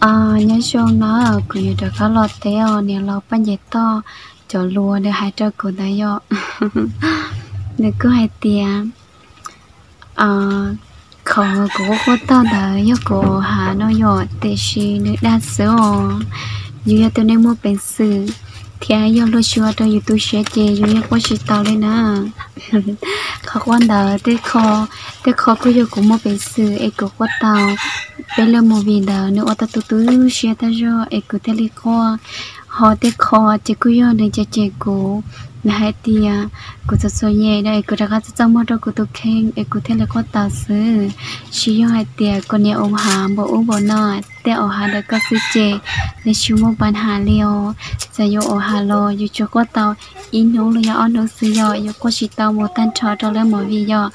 Nyob zoo na, kuv yuav rov qab los teb os, niam laus Paj Nce Toj cov lus nws hais rau kuv ntawd yom. Nws kuj hais tias qhov kuv quaj quaj tau ntawd yog kuv au hav no yom, tiam sis nws dag xwb os. Yus yog tus neeg muaj peev xwm thiab yog luag tsis ua rau yus tu siab ces yus yeej quaj tsis tau li na. Qhov quaj ntawd tej qho kuj yog kuv muaj peev xwm es kuv quaj tau. Peb lub movie ntawd nws ua tau tu tu siab tag zog es kuv thiaj li quaj. Ho tej qho ces kuj yog nws cem cem kuv, nws hais tias kuv txom txom nyem no es kuv rov qab txaj txaj muag rau kuv tus kheej es kuv thiaj li quaj tau xwb. Tsis yog hais tias koj niam au hav npaum ub npaum no, tej au hav ntawm koj xwb ces nws tsis muaj pa nham li os. Txawm yus au hav los yus tsuas quaj tau ib hnub los yog ob hnub xwb yom, yus quaj tsis tau mus tag nrho rau lub movie yom.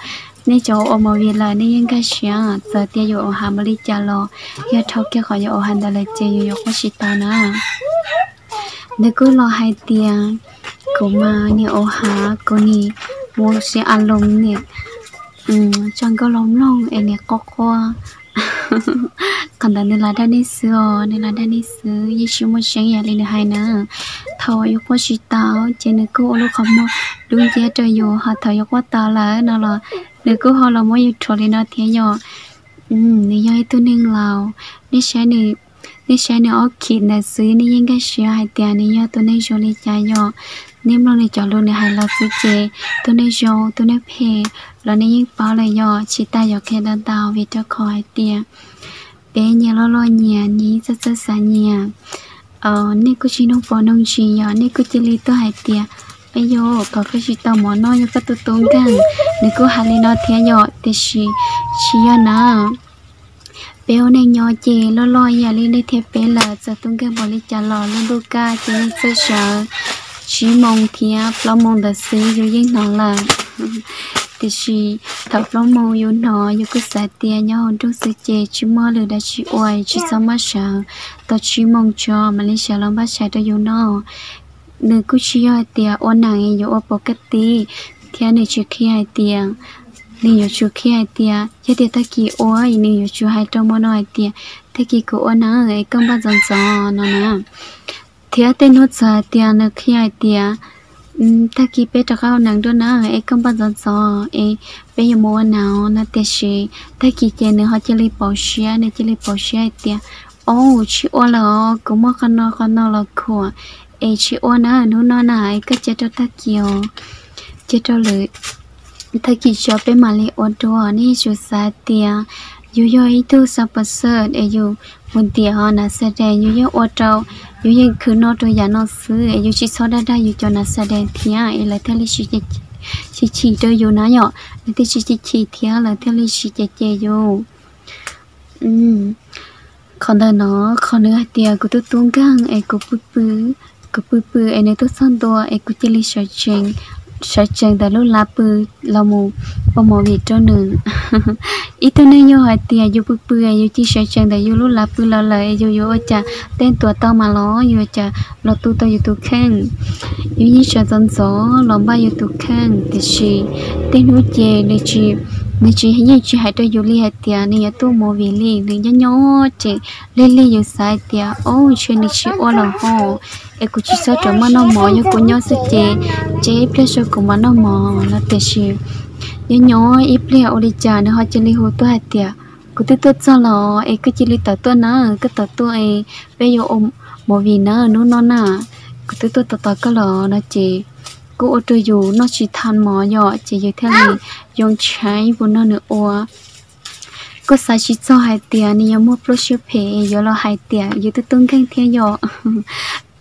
Nej cov ua movie lawm nej yeej nkag siab, txawm tias yus au hav mus li cas los yog dhau kiag qhov yus au hav ntawd lawm ces yus yuav quaj tsis tau na. Nws kuj los hais tias kuv mas niam au hav, kuv nim mus siv a loos niam tso nkauj los mloog es niam quaj quaj. Qhov ntawd nws lam dag nej xwb os, nws lam dag nej xwb, yeej tsis muaj tseeb yam li nws hais na. Thaum yus quaj tsis tau ces nws kuj ua lub qhov muag dub nciab rau yus, ho thaum yus quaj tau lawm no los nws kuj ho los muab yus rhuav li no thiab yom. Nws yog ib tug neeg laus, nej saib, nej saib nws ob khim ntawd xwb nej yeej nkag siab hais tias nws yog tus neeg zoo li cas yom. Nej mloog nws cov lus nws hais los xwb ces tus neeg zoo tus neeg phem los nej yeej paub lawm yom. Tsis tas yuav qhia ntau ntau vim rau qhov hais tias peb nyias loj loj nyias, nyias txawj txawj xav nyias. Nej kuj tsis noog pom noog ntsis yom, nej kuj cia li tuaj hais tias, peb yog pom koj tsis tau mov noj yog koj tus tub nkeeg. Nws kuj hais li no thiab yom, tiam sis tsis yog na. Peb ua neej nyob ces loj loj ib yam li nej thiab peb lawm, txawm tub nkeeg npaum li cas los lub ntuj kaj ces yeej txawj sawv. Tsib moos thiab plaub moos ntawd xwb yus yeej hnov lawm. Tiam sis thaum plaub moos yus hnov yus kuj xav tias nyob hauv nroog xwb ces tsis muaj lwm dab tsi ua, tsis txhob maj sawv. Tau tsib moos tso mam li sawv los npaj tshais rau yus noj. Nws kuj tsis yog hais tias ua neeb yuav ua pov kaj tib, thiab nws tsis qhia hais tias, nws yuav tsum qhia hais tias yog tias tag kis ua, nws yuav tsum hais rau hmo no hais tias tag kis kuv ua neeb es koj npaj ntxov ntxov no na. Thiab tej hnub txawm hais tias nws qhia hais tias tag kis peb rov qab ua neeb dua na es koj npaj ntxov ntxov es peb yuav mus ua neeb no, tiam sis tag kis ces nws ho cia li pauv siab, nws cia li pauv siab hais tias, o, tsis ua lawm os, kuv muaj qhov no qhov no los khuam es tsis ua na, hnub no na es koj cia rau tag kis os, cia rau lwm tag kis tso peb mam li ua dua. Nej yuav tsum xav tias yus yog ib tug xav pov xwm es yus mus ntiav nas xas dees, yus yeej ua rau, yus yeej khwv noj rau yam no xwb es yus tsis txhob dag dag yus cov nas xas dees thiab es lawv thiaj li tsis chim rau yus na yom, lawv thiaj tsis chim thiab lawv thiaj li tsis cem cem yus. Qhov ntawm no, qhov nws hais tias kuv tus tub nkeeg es kuv pw pw, kuv pw pw es nws tuaj txog ntua es kuv cia li sawv tsees ntawm lub lav pw los mus ua movie rau nws. Ib tug neeg yog hais tias yus pw pw es yus cia sawv tsees ntawm yus lub lav pw los lawm es yus yuav ua cas tej tuam tau mas los yus ua cas los tu tau yus tus kheej. Yus yeej sawv ntxov ntxov los npaj yus tus kheej, tiam sis tej hnub ces nws tsis, yeej tsis hais rau yus li hais tias nws yuav tuaj movie li, nws nyob nyob ces lig lig yus xav hais tias, o, ntshe nws tsis ua lawm ho, es kuv tsis txhob rov maj noj mov, yog kuv nyob xwb ces, ces ib pliag saib kuv mam noj mov no, tiam sis nyob nyob ib pliag ua li cas nws ho cia li hu tuaj hais tias, kuv twb tuaj txog los es koj cia li tawm tuaj na, koj tawm tuaj es peb yuav ua movie na hnub no na, kuv twb tuaj tos tos koj los no ces kuj ua rau yus noj tsis tau mov yom, ces yus thiaj li yoo tshaib mus nrog nws ua. Kuj xav tsis txog hais tias nws yuav muaj plab siab phem yuav los hais tias yus tus tub nkeeg thiab yom.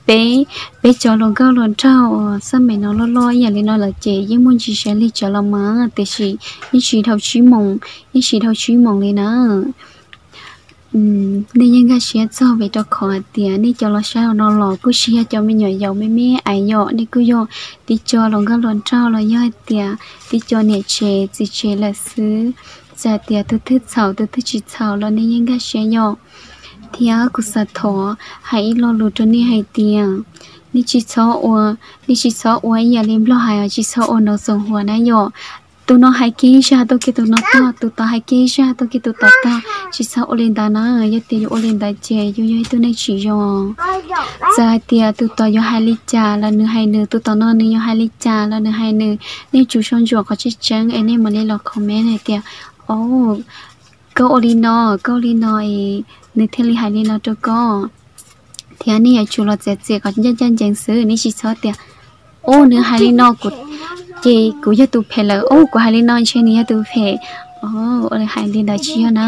Peb, peb cov hluas nkauj hluas nraug uas xab me no loj loj ib yam li no lawm ces yeej muaj ntsis siab lig tsawv los mas, tiam sis yeej tsis dhau tsib moos, yeej tsis dhau tsib moos li na. Nej yeej nkag siab txog vim rau qhov hais tias nej cov los saib no los kuj tsis yog cov me nyuam yaus me me ais yom, nej kuj yog tib co hluas nkauj hluas nraug los yog hais tias tib co niam tsev txiv tsev lawm xwb. Txawm hais tias tus twg txhaum tus twg tsis txhaum los nej yeej nkag siab yom. Thiab kuv xav thov hais ib lo lus rau nej hais tias, nej tsis txhob ua, nej tsis txhob ua ib yam li Nplog hais os, tsis txhob ua nov xoom huas na yom. tus no hais kiag ib zaj tuaj kiag tus no tog, tus tod hais kiag ib zaj tuaj kiag tus tod tog. Tsis txhob ua li ntawd na, yog tias yuav ua li ntawd ces yus yog ib tug neeg tsis zoo. Txawm hais tias tus tod yuav hais li cas los nws hais nws, tus tod no nws yuav hais li cas los nws hais nws. Nej tsum sau ntsuam qhov tseeb tseeb es nej mam li los comment hais tias, o, koj ua li no, koj ua li no es nws thiaj li hais li no rau koj. Thiab nej yuav tsum los txiav txim qhov ncaj ncaj ncees xwb, nej tsis txhob tias, o, nws hais li no ces kuv yog tus phem lawm, o, kuv hais li no ntshe nws yog tus phem. O, hais li ntawd tsis yog na.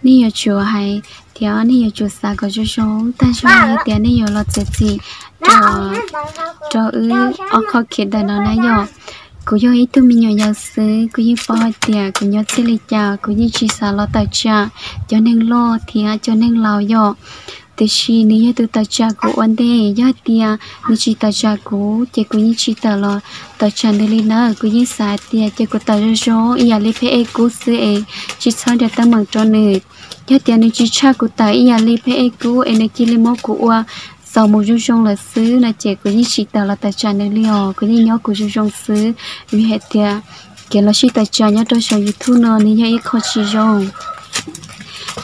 Nej yuav tsum hais, thiab nej yuav tsum xav kom zoo zoo tag zog yog tias nej yuav los txiav txim rau wb ob qho khiav ntawm no na yom. Kuv yog ib tug me nyuam yaus xwb, kuv yeej paub hais tias kuv nyob txij li cas, kuv yeej tsis xav los tawm tsam cov neeg loj thiab cov neeg laus yom. Tiam sis nws yog tus tawm tsam kuv ua ntej, yog tias nws tsis tawm tsam kuv ces kuv yeej tsis tawm los tawm tsam nws li nawb. Kuv yeej xav hais tias cia kuv tawm zoo zoo ib yam li Pheb Ej Kub xwb es tsis txhob nrhiav teeb meem rau nws. Yog tias nws tsis tshaj kuv tawm ib yam li Pheb Ej Kub es nws cia li muab kuv ua txaus mus zoo zoo lawm xwb no ces kuv yeej tsis tawm los tawm tsam nws li os, kuv yeej nyob kuv zoo zoo xwb. Vim hais tias kev los sib tawm tsam nyob rau saum YouTube no nws yog ib qho tsis zoo.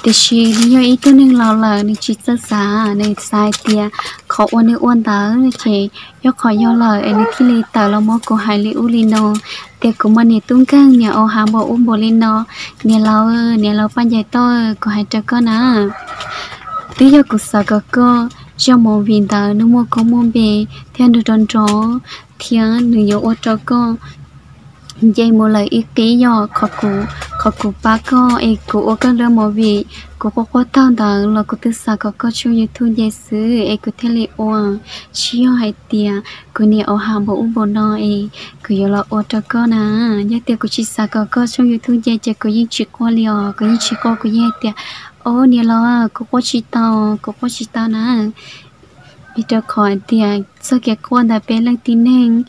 Tiam sis nws yog ib tug neeg laus lawm, nws tsis txawj xav, nws xav hais tias qhov uas nws ua ntawd ces yog qhov yog lawm es nws thiaj li tawm los muab kuv hais li ub li no, tias kuv mas niam tub nkeeg, niam au hav npaum ub npaum li no. Niam laus, niam laus Paj Ncais Toj, kuv hais rau koj na, twb yog kuv xav kom koj zaj movie ntawd nws muaj koob muaj npe thiab nws rov nrov, thiab nws yuav ua rau koj nce mus lawm ib qib yom. Qhov kuv pab koj es kuv ua koj lub movie, kuv quaj quaj taug ntawd los kuv twb xav kom koj tshooj YouTube nce xwb es kuv thiaj li ua, tsis yog hais tias kuv niam au hav npaum ub npaum no es kuv yuav los ua rau koj na. Yog tias kuv tsis xav kom koj tshooj YouTube nce ces kuv yeej tsis quaj li os, kuv yeej tsis quaj, kuv yeej hais tias, o, niam laus, kuv quaj tsis tau, kuv quaj tsis tau na. Vim rau qhov hais tias txoj kev quaj ntawm peb leej tib neeg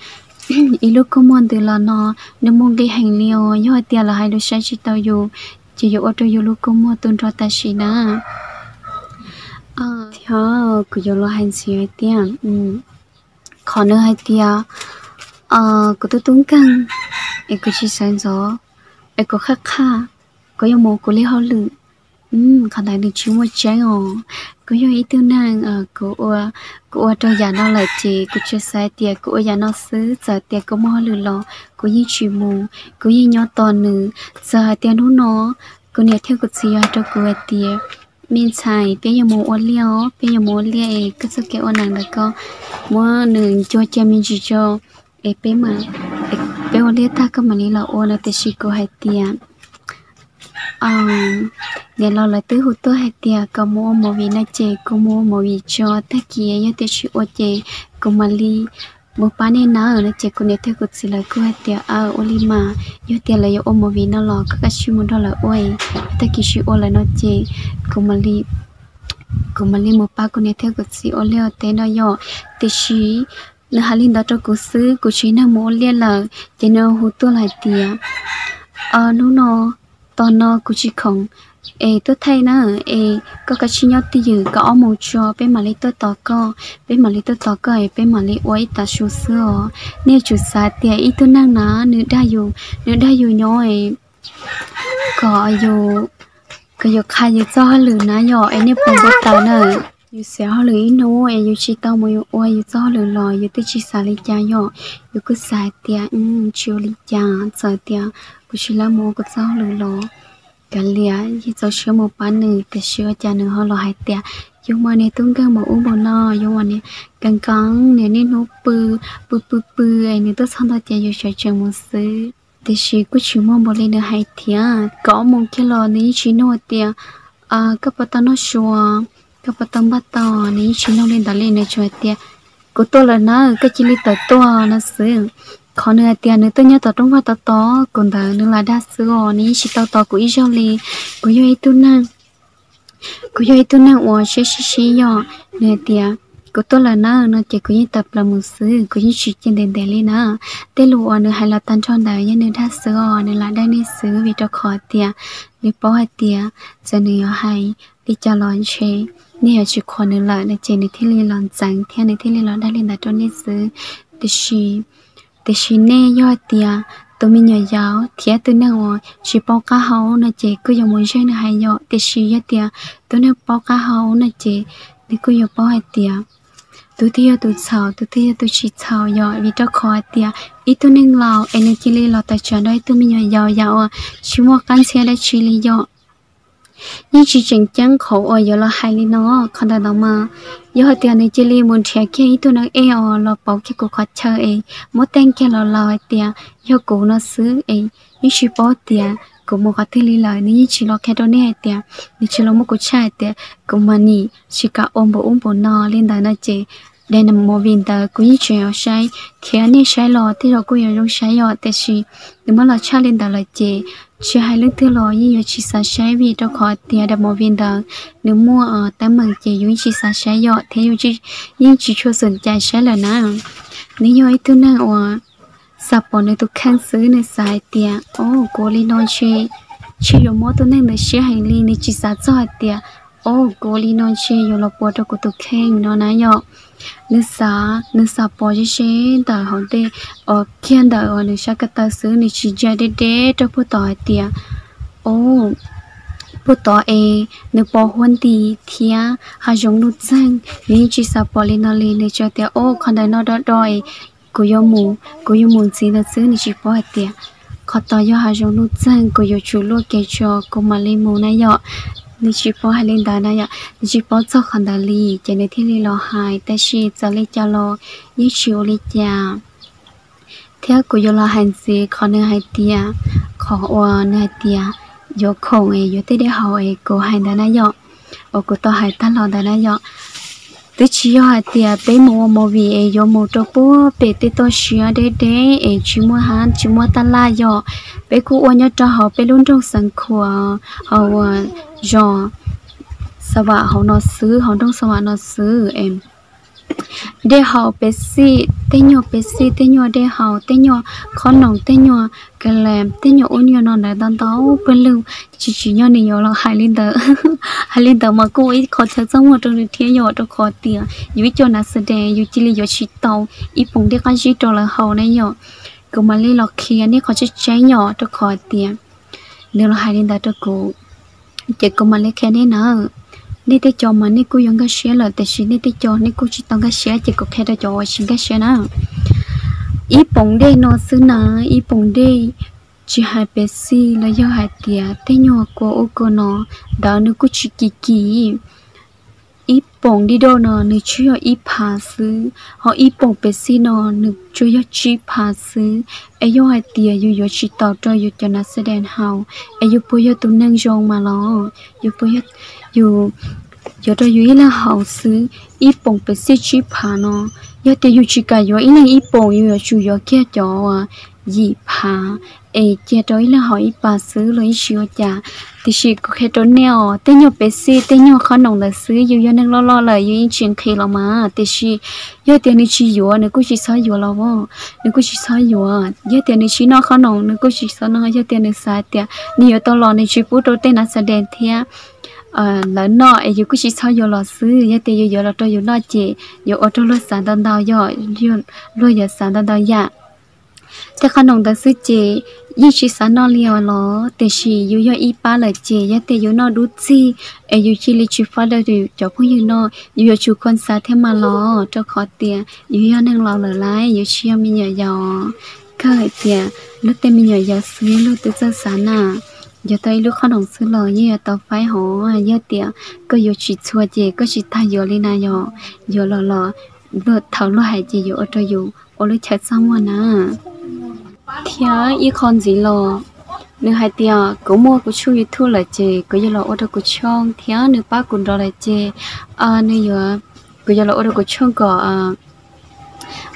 ib lub kua muag ntws los no, nws muaj nqis heev li os. Yog hais tias lawv hais lus saib tsis taus yus ces yuav ua rau yus lub kua muag tu nrho tam sim na. Thiab kuv yuav los hais ntxiv hais tias, qhov nws hais tias kuv tub tub nkeeg es kuv tsis sawv ntxov es kuv qhaj qhaj, kuv yuav mus kuv li hauj lwm, qhov ntawd nws tsis muaj tseeb os. Kuv yog ib tug neeg, kuv ua rau yam no lawm ces kuv tsuas xav tias kuv ua yam no xwb, txawm tias kuv muaj hauj lwm los kuv yeej tsis mus, kuv yeej nyob tos nws. Txawm hais tias hnub no kuv niam thiab kuv txiv yuav hais rau kuv hais tias, me ntxhais, peb yuav mus ua liaj os, peb yuav mus ua liaj es koj txoj kev ua neej ntawd koj muab nws ncuav cia me ntsis tso es peb mam, peb ua liaj tag koj mam li los ua no, tiam sis kuv hais tias niam laus lawv twb hu tuaj hais tias kom mus ua movie no ces kuv mus ua movie tso, tag kis yog tias tsis ua ces kuv mam li mus pab nej na no. Ces kuv niam thiab kuv txiv lawv kuj hais tias, aw, ua li mas, yog tias lawv yuav ua movie no los koj kav tsij mus nrog lawv ua, tag kis tsis ua lawm no ces kuv mam li mus pab kuv niam thiab kuv txiv ua liaj ua teb no yom. Tiam sis nws hais li ntawd rau kuv xwb, kuv tsis yog neeg mus ua liaj lawm ces nws hu tuaj los hais tias, hnub no, tos no kuv tsis khoom es tuaj thaij na, es koj kav tsij nyob twj ywm kaum ob moos tso peb mam li tuaj tos koj, peb mam li tuaj tos koj es peb mam li ua ib tag su xwb os. Nej tsum xav tias ib tug neeg na, nws dag yus, nws dag yus nyob kom yus, kom yus qha yus txoj hauj lwm na yom. Es nej puas npau taws na, yus xiam hauj lwm ib hnub es yus tsis tau mus yus ua yus txoj hauj lwm los yus twb tsis xav li cas yom. Yus kuj xav hais tias tsis ua li cas, txawm tias kuv tsis lawv mus ua kuv txoj hauj lwm los kav liam yeej txaus siab mus pab nws. Tiam sis ua cas nws ho los hais tias yus mas niag tub nkeeg npaum ub npaum no, yus mas niag nkees nkees, niag niaj hnub pw pw pw pw es nws tuaj txog ntawm ces yus sawv tsees mus xwb. Tiam sis kuj tsis muaj npaum li nws hais thiab, kaum ob moos kiag los nws yeej tsis nug tias koj puas tau noj su, koj puas tau npaj tau, nws yeej tsis nug li ntawd li. Nws tsuas hais tias kuv tuaj lawm na, koj cia li tawm tuaj no xwb. Qhov nws hais tias nws tuaj nyob tom rooj vag tod tos kuv ntawd nws lam dag xwb os, nws yeej tsis tau tos kuv ib zaug li. Kuv yog ib tug neeg, kuv yog ib tug neeg uas siab sib sib yog. Nws hais tias kuv tuaj lawm na no ces kuv yeej tawm plaws mus xwb, kuv yeej tsis cia ntev ntev li na. Tej lus uas nws hais los tag nrho ntawd yog nws dag xwb os, nws lam dag nej xwb, vim rau qhov tias nws paub hais tias txawm nws yuav hais li cas los ntshe nej yuav tsis qhuas nws lawm no ces nws thiaj li los ntxeev thiab nws thiaj li los dag li ntawd rau nej xwb. Tiam sis, tiam sis nej yog hais tias tus me nyuam yaus thiab tus neeg uas tsis paub qab hau no ces kuj yuav mus ntseeg nws hais yom, tiam sis yog tias tus neeg paub qab hau no ces nws kuj yuav paub hais tias tus twg yog tus txhaum, tus twg yog tus tsis txhaum yom, vim rau qhov hais tias ib tug neeg laus es nws cia li los tawm tsam rau ib tug me nyuam yaus yam uas tsis muaj qab ntxhiab dab tsi li yom. Yeej tsis tseem ceeb qhov uas yuav los hais li no, qhov ntawm no mas yog hais tias nws cia li mus nrhiav kiag ib tug neeg ej uas los pauv kiag kuv qhov chaw es muab teej kiag los laus hais tias yog kuv no xwb es yeej tsis paub tias kuv mus qhov twg li lawm, nws yeej tsis los qhia rau nej hais tias, nws tsis los muab kuv tshaj hais tias kuv mas nim tsis kam ua npaum ub npaum no li ntawd no ces daim movie ntawd kuv yeej tseem yuav saib thiab nej saib los tej zaum kuj yuav zoo saib yom, tiam sis nws muab los tshaj li ntawd lawm ces tsis hais leej twg los yeej yuav tsis xav saib vim rau qhov tias daim movie ntawd nws muaj teeb meem ces yus yeej tsis xav saib yom, thiab yus yeej tsis tshua xom cai saib lawm na. Nws yog ib tug neeg uas xav pom nws tus kheej xwb, nws xav hais tias o, kuv li no ntshe tsis yuav mob tus neeg ntawd siab heev li, nws tsis xav txog hais tias o, kuv li no ntshe yuav los puas rau kuv tus kheej no na yom. Nws xav, nws xav pom ze ze ntawm hauv ntej, kiag ntawm uas nws sab ko taw xwb, nws tsis ntsia deb deb rau puag tod hais tias o, puag tod es nws pom huab nti thiab hav zoov nuj txeeg, nws yeej tsis xav pom li no li, nws tsuas tias o, qhov ntawm no do do es kuv yuav mus, kuv yuav mus ntxiv ntawd xwb, nws tsis paub hais tias qhov tod yog hav zoov nuj txeeg, kuv yuav tsum luaj kev tso kuv mam li mus na yom. Nws tsis paub hais li ntawd na yom, nws tsis paub txog qhov ntawd li ces nws thiaj li los hais, tab sis txawm li cas los yeej tsis ua li cas. Thiab kuv yuav los hais ntxiv qhov nws hais tias, qhov uas nws hais tias yuav khoom es yuav tej dej haus es kuv hais ntawd na yom, uas kuv tau hais tag los ntawd na yom. Twb tsis yog hais tias peb mus ua movie es yuav mus rau puag pem tej toj siab deb deb es tsis muaj hab tsis muaj taj laj yom. Peb kuj ua nyob rau hauv peb lub nroog Xeev Khuam, hauv uas zos Xa Vam hauv no xwb, hauv nroog Xa Vam no xwb. Dej haus Pepsi, tej nyuag Pepsi, tej nyuag dej haus, tej nyuag qhob noom, tej nyuag Kalees, tej nyuag ub nyuag no ntawd ntau ntau pawg lug, tsis tsim nyog nws yuav los hais li ntawd. Hais li ntawd mas kuj ua ib qho chaw txaj muag rau nws thiab yom, rau qhov tias yus ib co nav xav dees yus cia li yuav tsis tau ib poom dej qab zib rau lawv haus na yom. Kuv mam li los qhia nej qhov tseeb tseeb yom, rau qhov tias nws los hais li ntawd rau kuv, ces kuv mam li qhia nej na. Nej tej co mas nej kuj yuav nkag siab lawm, tiam sis nej tej co nej kuj tsis tau nkag siab, ces kuv qhia rau cov uas tsis nkag siab na. Ib poom dej no xwb na, ib poom dej, tsis hais Pepsi los yog hais tias tej nyuag kua ub kua no, ntawd nws kuj tsis kim kim. Ib poom dej doj no nws tsuas yog ib phav xwb, ho ib poom Pepsi no nws tsuas yog tsib phav xwb. Es yog hais tias yus yuav tsis tau rau yus cov nav xav dees haus, es yus puas yog tus neeg zoo mas los, yus puas yog, yus yuav rau yus ib leeg haus xwb. Ib poom Pepsi tsib phav no, yog tias yus tsis kam yuav ib leeg ib poom, yus yuav tsum yuav kiag cov yim phav es cia rau ib leeg haus ib pas xwb los yeej tsis ua cas. Tiam sis kuv qhia rau nej os, tej nyuag Pepsi, tej nyuag qhob noom ntawd xwb, yus yog neeg loj loj lawm yus yeej tsis nqhis los mas. Tiam sis yog tias nws tsis yuav, nws kuj tsis txhob yuav los as, nws kuj tsis txhob yuav. Yog tias nws tsis noj qhob noom nws kuj tsis txhob noj, yog tias nws xav tias nws yuav tau los nws tsis pub rau tej nav xav dees thiab lawv noj es yus kuj tsis txhob yuav los xwb. Yog tias yus yuav los rau yus noj ces yuav ua rau luag xav ntau ntau yom, luag yuav xav ntau ntau yam. Tej qhob noom ntawd xwb ces yeej tsis xav noj li os los, tiam sis yus yog ib pab lawm ces yog tias yus noj dub txig es yus cia li tsis faib rau yus cov phooj ywg noj, yus yuav tsum khuam xav thiab mas los, rau qhov tias yus yog neeg laus lawm lauj, yus tsis yog me nyuam yaus. Kawg hais tias luag tej me nyuam yaus xwb luag twb txawj xav na. Yuav tau ib lub qhob noom xwb los yeej yuav tau faib hov, yog tias koj yuav tsis txhua ces koj tsis tas yuav li na yom. Yuav los los thaum luag hais ces yuav ua rau yus ua lub chaw txaj muag na. Thiab ib qho ntxiv los, nws hais tias kuv muaj kuv tshooj YouTube lawm ces kuv yuav los ua rau kuv tshooj, thiab nws pab kuv nrov lawm ces nws yuav, kuv yuav los ua rau kuv tshooj kom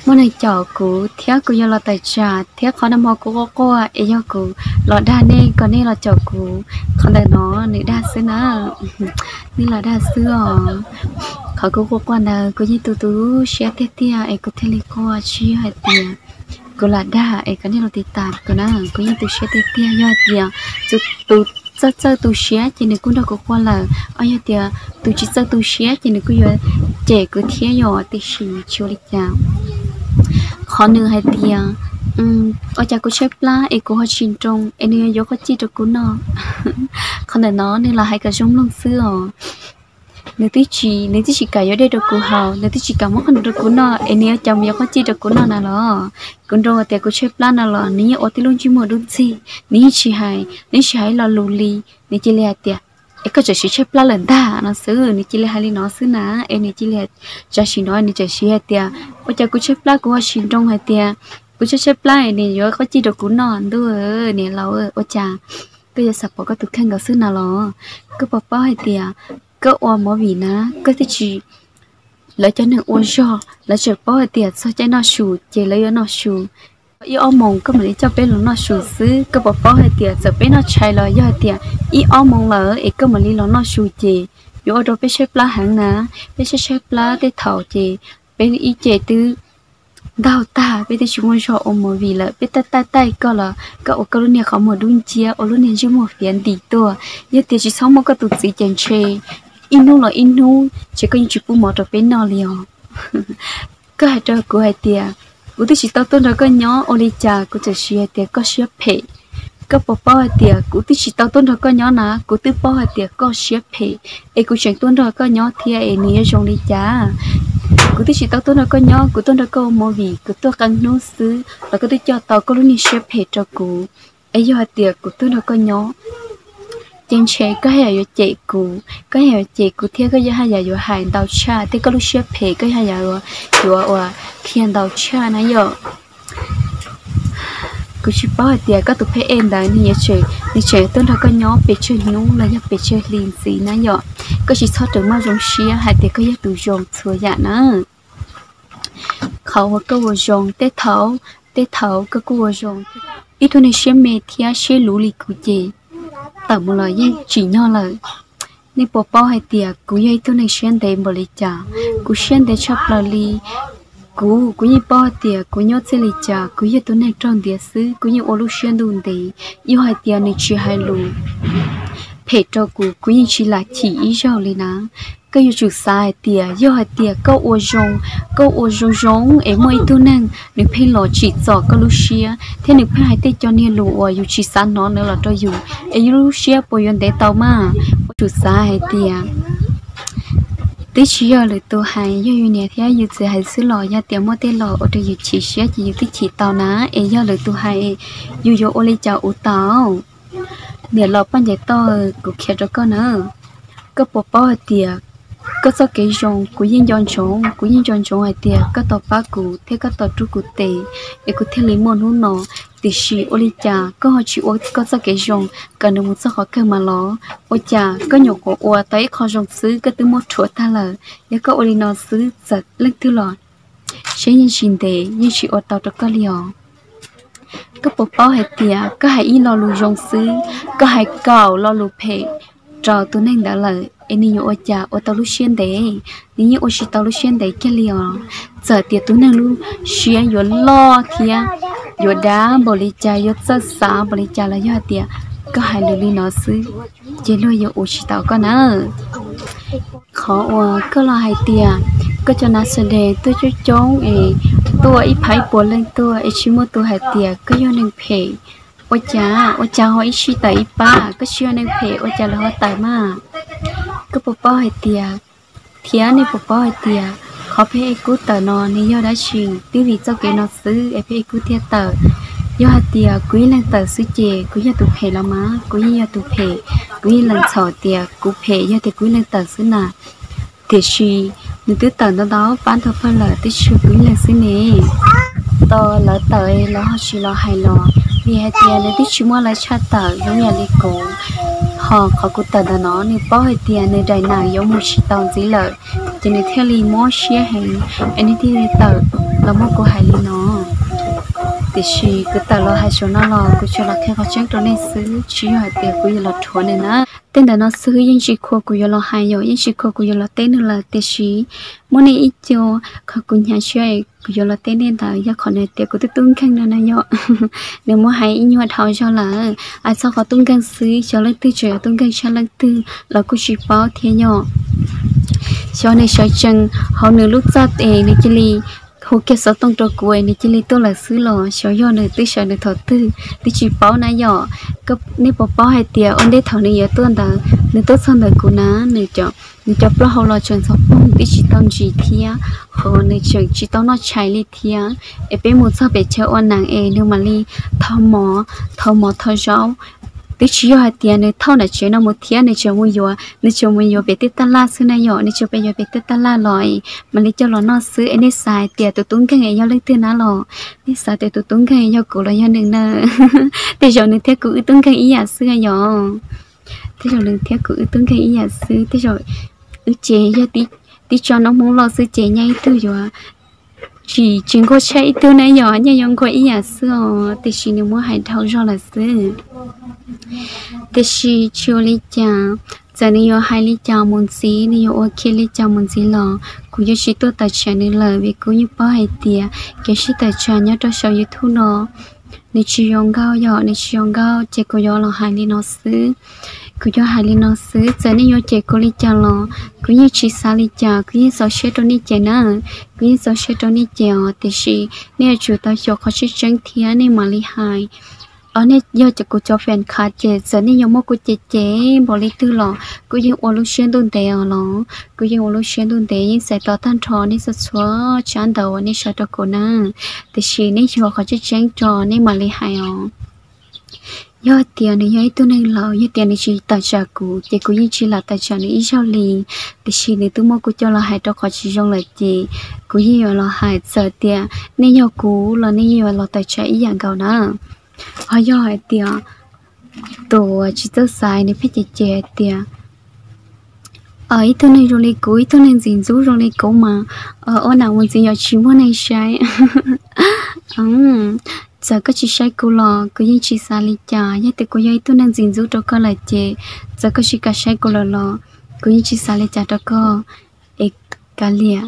muaj neeg caum kuv thiab kuv yuav los tawm tsam, thiab qhov nag hmo kuv quaj quaj es yog kuv los dag nej kom nej los caum kuv. Qhov ntawm no nws dag xwb na, nej los dag xwb os. Qhov kuv quaj quaj ntawd kuv yeej tu tu siab tiag tiag es kuv thiaj li quaj, tsis yog hais tias kuv lam dag es kom nej los tiv tas kuv na. Kuv yeej tu siab tiag tiag, yog hais tias tus txawj txawj tu siab ces nws kuj nrog kuv quaj lawm, o yog tias tus tsis txawj tu siab ces nws kuj yuav cem kuv thiab yom, tiam sis tsis ua li cas. Qhov nws hais tias Ua cas kuv tshaib plab es kuv ho tsis nroo es nws yuav yuav qhob cij rau kuv noj? Qhov ntawm no nws los hais kom zoo mloog xwb os. Nws twb tsis, nws twb tsis kam yuav dej rau kuv haus, nws twb tsis kam muab qhov rau kuv noj es nws yuav cas mus yuav qhob cij rau kuv noj na los? Kuv nroo tias kuv tshaib plab no los nws yeej ua tib lub ntsej muag dub ntxig, nws yeej tsis hais, nws tsis hais ib lo lus li. Nws cia li hais tias, es koj tseem siv tshaib plab lawm ntag no xwb, nws cia li hais li no xwb na. Es nws cia li, tam sim no nws tseem siv hais tias, ua cas kuv tshaib plab kuv ho tsis nroo hais tias kuv tshaib tshaib plab es nws yuav qhob cij rau kuv noj. Ntuj, niam laus, ua cas koj yuav xav pom koj tus kheej nkaus xwb na los? Koj puas paub hais tias koj ua movie na, koj twb tsis, lawv cov neeg ua zog lawv tseem paub hais tias txog caij noj su ces lawv yuav noj su. Ib ob moos koj mam li coj peb los noj su xwb. Koj puas paub hais tias txawm peb noj tshais los yog hais tias ib ob moos lawm es koj mam li los noj su ces yuav ua rau peb tshaib plab heev na. Peb tshaib tshaib plab tej thaum ces peb ib ce twb ntaug tag, peb twb tsis muaj zog ua movie lawm. Peb taij taij taij koj los koj ua koj lub niag qhov muag dub nciab, ua lub niag ntsej muag fiav ntim tuaj. Yog tias tsis txhob muaj koj tus txiv ces ntshe ib hnub los ib hnub ces koj yeej tsis pub mov rau peb noj li os. Koj hais rau kuv hais tias kuv twb tsis tau tuaj nrog koj nyob, ua li cas kuv txawm siv hais tias koj siab phem? Koj puas paub hais tias kuv twb tsis tau tuaj nrog koj nyob na, kuv twb paub hais tias koj siab phem, es kuv tseem tuaj nrog koj nyob thiab es nws yuav zoo li cas? Kuv twb tsis tau tuaj nrog koj nyob, kuv tuaj nrog koj ua movie, kuv tuaj qee hnub xwb los koj twb coj tau koj lub niag siab phem rau kuv. Es yog hais tias kuv tuaj nrog koj nyob ces ntshe koj haj yam yuav cem kuv, koj haj yam yuav cem kuv thiab koj haj yam yuav hais ntau tshaj thiab koj lub siab phem koj haj yam yuav ua qhia ntau tshaj na yom. Kuv tsis paub hais tias koj tus phab ej ntawd nws yuav tseem, nws tseem tuaj nrog koj nyob pes tsawg hnub los yog pes tsawg hli ntxiv na yom. Koj tsis txhob rawm maj zoo siab hais tias koj yog tus zoo txhua yam na. Qhov uas koj ua zoo tej thaum, tej thaum koj kuj ua zoo. Ib tug neeg siab me thiab siab luv li kuv ces tawm mus los yeej tsim nyog lawm. Nej puas paub hais tias kuv yog ib tug neeg siab ntev npaum li cas? Kuv siab ntev tshaj plaws li. Kuv, kuv yeej paub hais tias kuv nyob txij li cas, kuv yog tus neeg raug ntiav xwb, kuv yeej ua lub siab ntuj ntev. Yog hais tias nws tsis hais lus phem rau kuv, kuv yeej tsis lam chim ib zaug li na. Koj yuav tsum xav hais tias yog hais tias koj ua zoo, koj ua zoo zoo es muaj ib tug neeg nws pheej los tsim txom koj lub siab thiab nws pheej hais tej co niag lus uas yus tsis xav hnov ntawd los rau yus, es yus lub siab puas yuav ntev tau mas? Yuav tsum xav hais tias twb tsis yog lwm tus hais, yog yus niam thiab yus txiv hais xwb los yog tias muaj tej los ua rau yus chim siab ces yus twb chim tau na. Es yog lwm tus hais, yus yuav ua li cas ua tau? Niam laus Paj Ncais Toj, kuv qhia rau koj na. Koj puas paub hais tias koj txoj kev zoo kuv yeej nco ntsoov, kuv yeej nco ntsoov hais tias koj tau pab kuv thiab koj tau rub kuv tes, es kuv thiaj li muaj hnub no. Tiam sis ua li cas koj ho tsis ua koj txoj kev zoo kom nws mus txog qhov kawg mas los? Ua cas koj nyuam qhuav ua tau ib qho zoo xwb koj twb muab rhuav tag lawm? Yog koj ua li no xwb txawm leej twg los saib yeej tsis ntev, yeej tsis ua tau rau koj li os. Koj puas paub hais tias koj hais ib lo lus zoo xwb, koj hais kaum lo lus phem rau tus neeg ntawd lawm es nws yuav ua cas ua tau lub siab ntev? Nws yeej ua tsis tau lub siab ntev kiag li os. Txawm tias tus neeg lub siab yuav loj thiab yuav dav npaum li cas, yuav txawj xav npaum li cas los yog hais tias koj hais lus li no xwb ces luag yuav ua tsis tau koj na. Qhov uas koj los hais tias koj cov nas xas des tuaj coob coob es tuaj ib phav ib puas leej tuaj es tsis muaj tus hais tias koj yog neeg phem. Ua cas, ua cas ho ib sij tawm ib pab, koj tsis yog neeg phem ua cas lawv ho tawm mas? Koj puas paub hais tias, thiab nej puas paub hais tias qhov Pheb Ej Kub tawm no nws yog dab tsi? Twb vim txoj kev no xwb es Pheb Ej Kub thiaj tawm. Yog hais tias kuv ib leeg tawm xwb ces kuv yog tus phem los mas? Kuv yeej yog tus phem, kuv yeej lees txhaum tias kuv phem yog tias kuv ib leeg tawm xwb na. Tiam sis nws twb tawm ntau ntau pab ntau pawg lawm, twb tsis yog kuv ib leeg xwb ne. Tos lawv tawm lawv ho tsis los hais los, vim hais tias nws twb tsis muaj lawv tshaj tawm zoo yam li kuv. Ho qhov kuv tawm ntawm no nws paub hais tias nws daim nam yuav mus tsis tau ntxiv lawm, ces nws thiaj li mob siab heev es nws thiaj li tawm los muab kuv hais li no. Tiam sis kuv tawm los hais saum no los kuv tsuas los qhia qhov tseeb rau nej xwb, tsis yog hais tias kuv yuav los rhuav nws na. Tej ntawm no xwb yeej tsis khuam kuv yuav los hais, yog yeej tsis khuam kuv yuav los teb nws lawm, tiam sis muaj nej ib co qhov kuv hnyav siab kuv yuav los teb nej ntawd yog qhov nws tias kuv twb tub nkeeg no na yom. Nws muab hais ib nyuag dhau zog lawm, hais txog qhov tub nkeeg xwb, xyov leej twg tseem yog tub nkeeg tshaj leej twg los kuj tsis paub thiab yom. Xyov nws sawv tsees hauv nws lub txaj es nws cia li hu kiag xov tooj rau kuv es nws cia li tuaj lawm xwb los xyov yog nws twb sawv nws thaum twg twb tsis paub na yom. Nej puas paub hais tias ua ntej thaum nws yuav tuaj ntawd nws tuaj txog ntawm kuv na, nws cov plaub hau los tseem ntxhov poog twb tsis tau ntsis thiab, ho nws tseem tsis tau noj tshais li thiab. Es peb mus txog pem chaw ua neeb es nws mam li thau mov, thau mov thau zaub. Twb tsis yog hais tias nws thauj nram tsev no mus thiab, nws tseem mus yuav, nws tseem mus yuav pem tej taj laj xwb na yom, nws tseem pem yuav pem tej taj laj los mam li coj los noj xwb. Es nej xav hais tias tus tub nkeeg es yog leej twg na los? Nej xav tias tus tub nkeeg yog kuv los yog nws na? Tej zaum nws thiab kuv wb tub nkeeg ib yam xwb yom. Tej zaum nws thiab kuv wb tub nkeeg ib yam xwb. Tej zaum wb ces yog tib tsob noob Hmoob loj xwb ces nyaj ib tug yuav tsis, tsis nquag tshaj ib tug na yom, nyaj yuav nquag ib yam xwb os, tiam sis nws muab hais dhau zog lawm xwb. Tiam sis tsis ua li cas, txawm nws yuav hais li cas mus ntxiv, nws yuav ua kiag li cas mus ntxiv los kuv yuav tsis tuaj tawm tsam nws lawm, vim kuv yeej paub hais tias kev sib tawm tsam nyob rau saum YouTube no nws tsis zoo nkauj yom, nws tsis zoo nkauj ces kuv yuav los hais li no xwb. Kuv yuav hais li no xwb, txawm nej yuav cem kuv li cas los kuv yeej tsis xav li cas, kuv yeej txaus siab rau nej cem na. Kuv yeej txaus siab rau nej cem os, tiam sis nej yuav tsum tau xyuas qhov tseeb tseeb thiab nej mam li hais. Os, nej yog kuv cov fan khav ces txawm nej yuav muab kuv cem cem npaum li twg los kuv yeej ua lub siab ntuj ntev os los, kuv yeej ua lub siab ntuj ntev, yeej txais tos tag nrho nej txhua txhua tsab ntawv uas nej sau rau kuv na. Tiam sis nej xyuas qhov tseeb tseeb tso nej mam li hais os. Yog tias nws yog ib tug neeg laus, yog tias nws tsis tawm tsam kuv ces kuv yeej tsis lam tawm tsam nws ib zaug li. Tiam sis nws twb muab kuv coj los hais rau qhov tsis zoo lawm ces kuv yeej yuav los hais, txawm tias nej yog kuv los nej yeej yuav los tawm tsam ib yam nkaus na. Ho yog hais tias tus uas tsis txawj xaiv nws pheej cem cem hais tias ib tug neeg zoo li kuv, ib tug neeg ntxim ntxub zoo li kuv mas ua nam mus ntxiv yog tsis muaj neeg saib. Txawm koj tsis saib kuv los kuv yeej tsis xav li cas, yog tias kuv yog ib tug neeg ntxim ntxub rau koj lawm ces txawm koj tsis kam saib kuv lawm los kuv yeej tsis xav li cas rau koj. Es kav liam,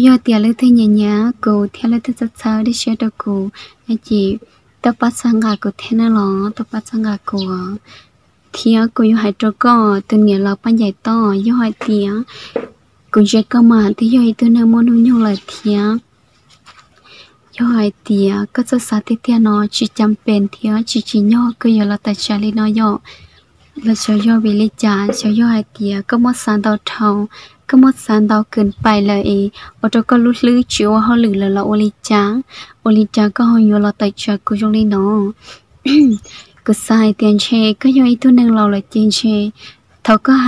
yog tias leej twg nyiam nyiam kuv thiab leej twg txhawb txhawb dej siab rau kuv no ces tuaj pab txhawb nqa kuv thiab na los, tuaj pab txhawb nqa kuv. Thiab kuv yuav hais rau koj tus niam laus Paj Ncaim Tob, yog hais tias kuv ntsia koj mas twb yog ib tug neeg muaj hnub nyoog lawm thiab. Yog hais tias koj txawj xav tiag tiag no tsis cam pes thiab tsis tsim nyog koj yuav los tawm tsam li no yom. Los xyov yog vim li cas, xyov yog hais tias koj muab xav ntau dhau, koj muab xav ntau kawg pais lawm es ua rau koj lub hlwb tsis ua hauj lwm lawm los ua li cas, ua li cas koj ho yuav los tawm tsam kuv zoo li no? Kuv xav hais tias ntshe koj yog ib tug neeg laus lawm ces ntshe thaum koj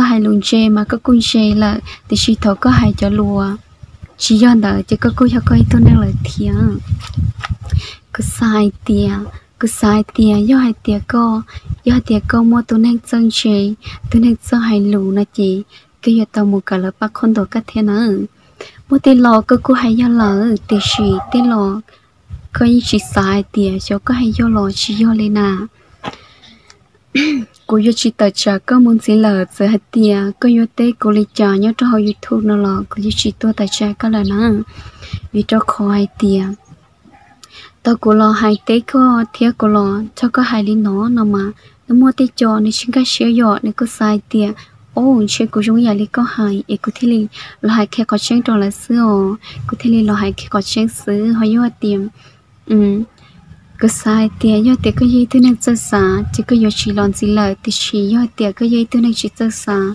hais lus ntse mas koj kuj ntse lawm, tiam sis thaum koj hais cov lus tsis yog ntawd ces koj kuj yog koj ib tug neeg lawm thiab. Kuv xav hais tias, kuv xav hais tias yog hais tias koj, yog hais tias koj muaj tus neeg txawj ntse, tus neeg txawj hais lus no ces koj yuav tau mus kawm lawv paj qhuab ntuas koj thiab na. Muaj tej los koj kuj hais yog lawm, tiam sis tej los koj yeej tsis xav hais tias xyov koj hais yog los tsis yog li na. Kuv yuav tsis tawm tsam koj mus ntxiv lawm, txawm hais tias koj yuav teb kuv li cas nyob rau hauv YouTube no los kuv yeej tsis tuaj tawm tsam koj lawm na. Vim rau qhov hais tias tau kuv los hais teb koj thiab kuv los coj koj hais li no no mas, nws muaj tej co nws tsis nkag siab yom, nws kuj xav hais tias, o, ntshe kuv zoo ib yam li koj hais es kuv thiaj li los hais qhia qhov tseeb rau lawv xwb os, kuv thiaj li los hais qhia qhov tseeb xwb. Ho yog hais tias kuv xav hais tias yog tias koj yog ib tug neeg txawj xav ces koj yuav tsis los ntxiv lawm, tiam sis yog hais tias koj yog ib tug neeg tsis txawj xav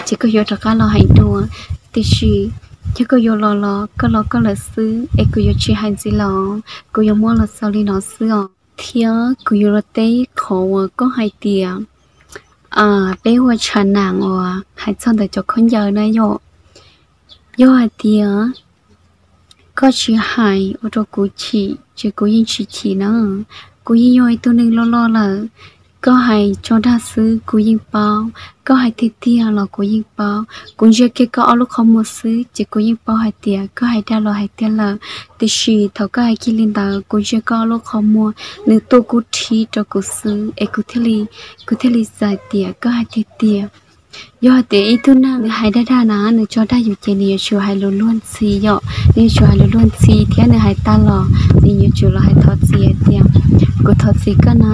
ces koj yuav rov qab los hais dua. Tiam sis yog koj yuav los los koj los koj lawm xwb es kuv yuav tsis hais ntxiv los, kuv yuav muab los xaus li no xwb os. Thiab kuv yuav los teb qhov uas koj hais tias peb ua tshav nag uas hais txog ntawm cov khaub ncaws na yom. Yog hais tias koj tsis hais ua rau kuv chim ces kuv yeej tsis chim na. Kuv yeej yog ib tug neeg loj loj lawm. Koj hais tso dag xwb kuv yeej paub, koj hais tiag tiag los kuv yeej paub. Kuv ntsia kiag koj ob lub qhov muag xwb ces kuv yeej paub hais tias koj hais dag los hais tiag lawm. Tiam sis thaum koj hais kiag li ntawd kuv ntsia koj ob lub qhov muag nws tuaj kub rhib rau kuv xwb es kuv thiaj li, kuv thiaj li xav hais tias koj hais tiag tiag. Yog hais tias ib tug neeg nws hais dag dag na, nws tso dag yus ces nws yuav tsum hais lus luag ntxhi yom, nws yuav tsum hais lus luag ntxhi thiab nws hais tag los nws yuav tsum los hais thov txim hais tias kuv thov txim koj na.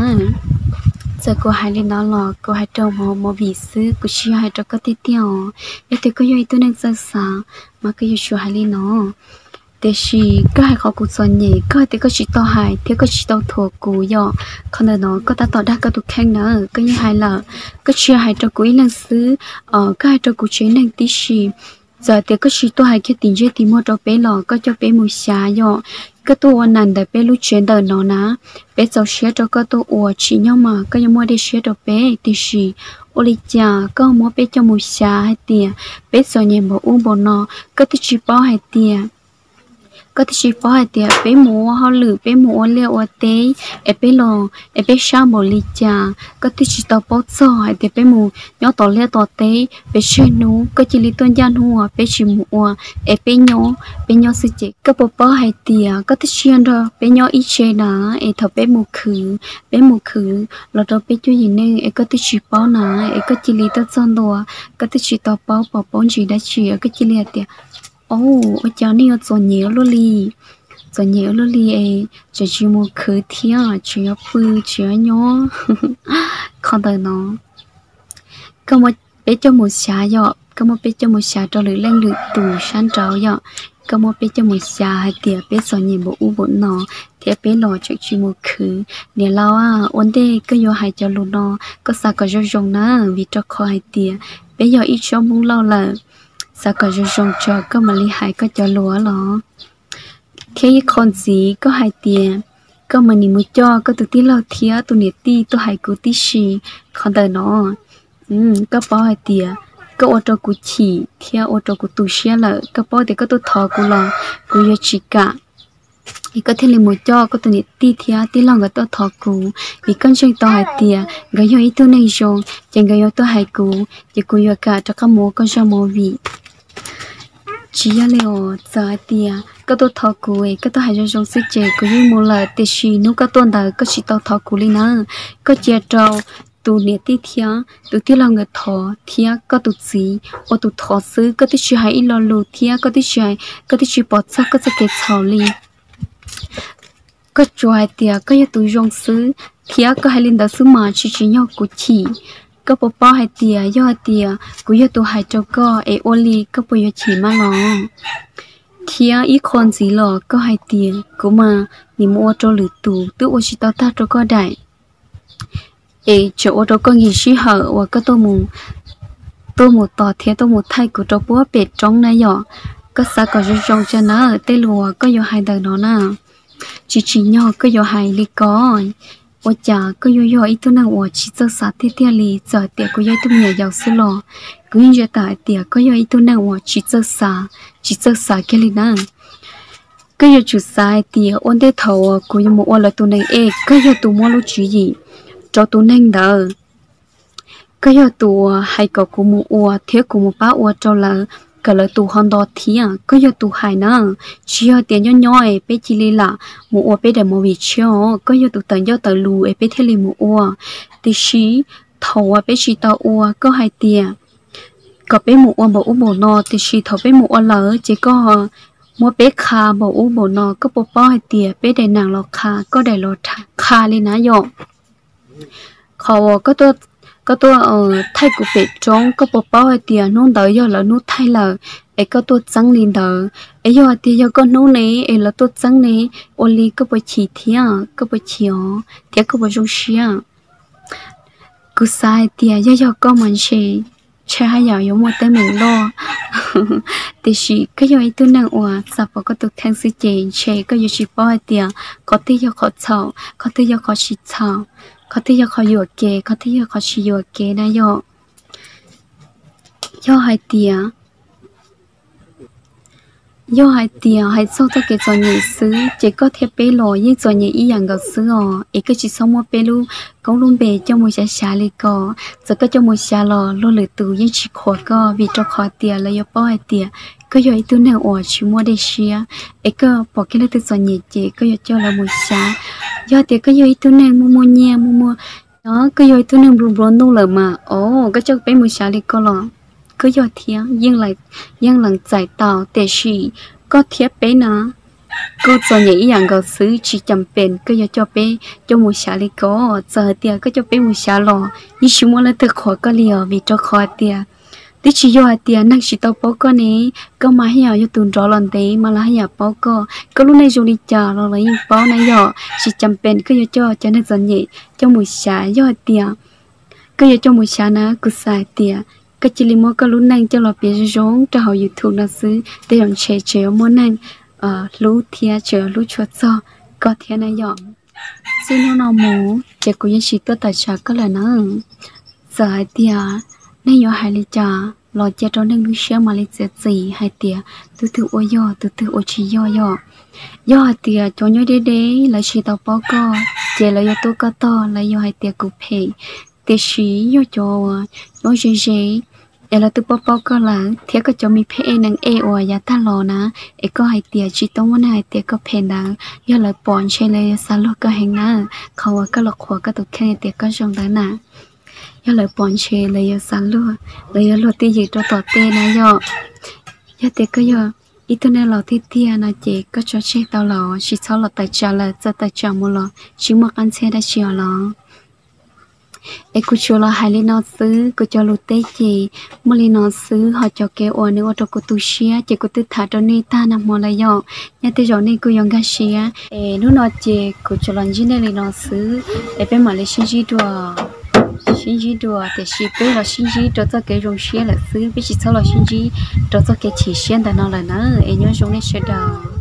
Txawm kuv hais li no los kuv hais rau movie xwb, kuv tsis yog hais rau koj tiag tiag os. Yog tias koj yog ib tug neeg txawj xav mas koj yuav tsum hais li no. Tiam sis koj hais qhov kuv txom nyem, koj hais tias koj tsis tau hais thiab koj tsis tau thuam kuv yom. Qhov ntawm no koj tab tom dag koj tus kheej na, koj yeej hais lawm. Koj tsis yog hais rau kuv ib leeg xwb, koj hais rau kuv tsev neeg tib si. Txawm tias koj tsis tuaj hais kiag tim ntsej tim muag rau peb los koj coj peb mus xyav yom. Koj tuaj ua nas ntawm peb lub tsev ntawm no na, peb txaus siab rau koj tuaj ua, tsim nyog mas koj yuav muaj dej siab rau peb. Tiam sis ua li cas koj muab peb coj mus xyav hais tias peb txom nyem npaum ub npaum no, koj twb tsis paub hais tias koj twb tsis paub hais tias peb mus ua hauj lwm, peb mus ua liaj ua teb, es peb los es peb sab npaum li cas. Koj twb tsis tau paub txog hais tias peb mus nyob tom liaj tom teb pes tsawg hnub, koj cia li tuaj ncaj hnub uas peb tsis mus ua, es peb nyob, peb nyob xwb ces koj puas paub hais tias koj twb tsis yog nrog peb nyob ib tsev na. Es thaum peb mus khwv, peb mus khwv los rau peb cuab yim neej es koj twb tsis paub na, es koj cia li tuaj txog ntua, koj twb tsis tau paub pom paub ntsis dab tsi, koj cia li hais tias, o, ua cas nej yuav txom nyem ua luaj li, txom nyem ua luaj li es tseem tsis mus khwv thiab tseem yuav pw, tseem yuav nyob. Qhov ntawm no koj muab peb coj mus xyav yom, koj muab peb coj mus xyav rau lwm leej lwm tus sab nraud yom. Koj muab peb coj mus xyav hais tias peb txom nyem npaum ub npaum no thiab peb los tseem tsis mus khwv. Niam laus, ua ntej koj yuav hais cov lus no, koj xav kom zoo zoo na, vim rau qhov hais tias peb yog ib tsob Hmoob Lauj lawm. Xav kom zoo zoo tso koj mam li hais koj cov lus los. Thiab ib qho ntxiv koj hais tias koj mam li mus coj koj tus tij laug thiab tus niam tij tuaj hais kuv tib si. Qhov ntawm no koj paub hais tias koj ua rau kuv chim thiab ua rau kuv tu siab lawm. Koj paub tias koj tuaj thov kuv los kuv yuav tsis kam, es koj thiaj li mus coj koj tus niam tij thiab tij laug nkawd tuaj thov kuv, vim koj ntseeg tau hais tias nkawd yog ib tug neeg zoo, ces nkawd yuav tuaj hais kuv, ces kuv yuav kam rov qab mus ua koj zaj movie. Tsis yog li os, txawm hais tias koj tuaj thov kuv es koj tuaj hais zoo zoo xwb ces kuv yeej mus lawm, tiam sis hnub koj tuaj ntawd koj tsis tau thov kuv li na. Koj cia rau tus niam tij thiab tus tij laug nkawd thov thiab koj tus txiv ua tus thov xwb, koj twb tsis hais ib lo lus thiab koj twb tsis, koj twb tsis pom txog koj txoj kev txhaum li. Koj tsuas hais tias koj yog tus zoo xwb thiab koj hais li ntawd xwb mas tsis tsim nyog kuv chim. Koj puas paub hais tias yog hais tias kuv yog tus hais rau koj es ua li koj puas yuav chim mas los? Thiab ib qho ntxiv los koj hais tias kuv mas nim mus ua rau lwm tus twb ua tsis tau tag rau koj daim, es tseem ua rau koj nkim sij hawm uas koj tuaj mus tos thiab tuaj mus thaij kuv rau puag pem roob na yom. Koj xav kom zoo zoo tso na, tej lus uas koj yuav hais ntawm no na, tsis tsim nyog koj yuav hais li ko. Ua cas koj yuav yog ib tug neeg uas tsis txawj xav tiag tiag li? Txawm tias kuv yog ib tug me nyuam yaus xwb los kuv yeej ntsia tawm hais tias koj yog ib tug neeg uas tsis txawj xav, tsis txawj xav kiag li na. Koj yuav tsum xav hais tias ua ntej thaum uas kuv yuav mus ua lawv tus neeg es koj yog tus muaj lub tswv yim rau tus neeg ntawd. Koj yog tus uas hais kom kuv mus ua thiab kuv mus pab ua rau lawv, kom lawv tus ho nto thiab. Koj yog tus hais na, tsis yog tias nyob nyob es peb cia li lam mus ua peb daim movie tshiab os. Koj yog tus tawm ncauj tawm lus es peb thiaj li mus ua. Tiam sis thaum uas peb tsis tau ua, koj hais tias kom peb mus ua npaum ub npaum no, tiam sis thaum peb mus ua lawm ces koj muab peb qha npaum ub npaum no, koj puas paub hais tias peb daim neeg los qha, koj daim los qha li na yom? Qhov uas koj tuaj thaij kuv pem roob, koj puas paub hais tias hnub ntawd yog lawv hnub thaij lawm es koj tuaj txeeb li ntawd? Es yog hais tias yog koj hnub ne es lawv tuaj txeeb ne, ua li koj puas chim thiab? Koj puas chim os thiab koj puas zoo siab? Kuv xav hais tias yog yog koj mas ntshe, ntshe haj yam yuav muaj teeb meem loj. Tiam sis koj yog ib tug neeg uas xav pom koj tus kheej xwb ces ntshe koj yuav tsis paub hais tias qhov twg yog qhov txhaum, qhov twg yog qhov tsis txhaum, qhov twg yog qhov yuam kev, qhov twg yog qhov tsis yuam kev na yom. Yog hais tias, yog hais tias hais txog txoj kev txom nyem xwb ces koj thiab peb los yeej txom nyem ib yam nkaus xwb os. Es koj tsis txhob muab peb lub koob lub npe coj mus xyav xyav li ko. Txawm koj coj mus xyav los luag lwm tus yeej tsis qhuas koj, vim rau qhov tias lawv yuav paub hais tias koj yog ib tug neeg uas tsis muaj dej siab. Es koj pom kiag leej twg txom nyem ces koj yuav coj lawv mus xyav. Yog tias koj yog ib tug neeg muaj muaj nyiaj muaj muaj, koj yog ib tug neeg nplua nplua nuj lawm mas, o, koj coj peb mus xyav li ko los koj yog thiab, yeej lees txais tau. Tiam sis koj thiab peb na, kuj txom nyem ib yam nkaus xwb, tsis cam pem koj yuav coj peb coj mus xyav li ko. Txawm hais tias koj coj peb mus xyav los yeej tsis muaj leej twg qhuas koj li os, vim rau qhov hais tias twb tsis yog hais tias neeg tsis tau paub koj ne, koj mas haj yam yog tus nrov los ntev mas lawv haj yam paub koj. Koj lub neej zoo li cas los lawv yeej paub na yom. Tsis cam pem koj yuav coj cov neeg txom nyem coj mus xyav. Yog hais tias koj yuav coj mus xyav na, kuv xav hais tias koj cia li muab koj lub neej coj los piav zoo zoo rau hauv YouTube no xwb, tej zaum ntshe tseem yuav muaj neeg hlub thiab tseem yuav hlub tshua txog koj thiab na yom. Txij hnub no mus ces kuv yeej tsis tuaj tawm tsam koj lawm na. Txawm hais tias neeg yuav hais li cas los cia rau neeg lub siab mam li txiav txim hais tias tus twg ua yog tus twg ua tsis yog yom. Yog hais tias cov nyob deb deb lawv tsis tau paub koj ces lawv yuav tuav koj tog, lawv yuav hais tias kuv phem. Tiam sis yog cov uas nyob ze ze es lawv twb paub paub koj lawm thiab koj cov me pheej ej neeg ej uas yav tag los na, es koj hais tias tsis tau muaj neeg hais tias koj phem ntawd, yog lawv pom ntshe lawv yuav xav luag koj heev na. Qhov uas koj los qhuas koj tus kheej tias koj zoo ntawd na, yog lawv pom ntshe lawv yuav xav luag, lawv yuav luag twj ywm rau tom tej na yom. Yog tias koj yog ib tug neeg laus tiag tiag no ces koj tso tseg tau los tsis txhob los tawm tsam lawm, txawm tawm tsam mus los tsis muaj qab ntxhiab dab tsi os los. Es kuv tsuas los hais li no xwb, kuv cov lus teb ces muaj li no xwb, ho cov kev uas nws ua rau kuv tu siab ces kuv twb tham rau nej tag nag hmo lawm yom. Nyob tej zaum nej kuj yuav nkag siab. Es hnub no ces kuv tsuas los ntsib nej li no xwb, es peb mam li sib ntsib dua, sib ntsib dua, tiam sis peb los sib ntsib rau txoj kev zoo siab lawm xwb, peb tsis txhob los sib ntsib rau txoj kev chim siab ntawm no lawm na. Es nyob zoo nej sawv daws.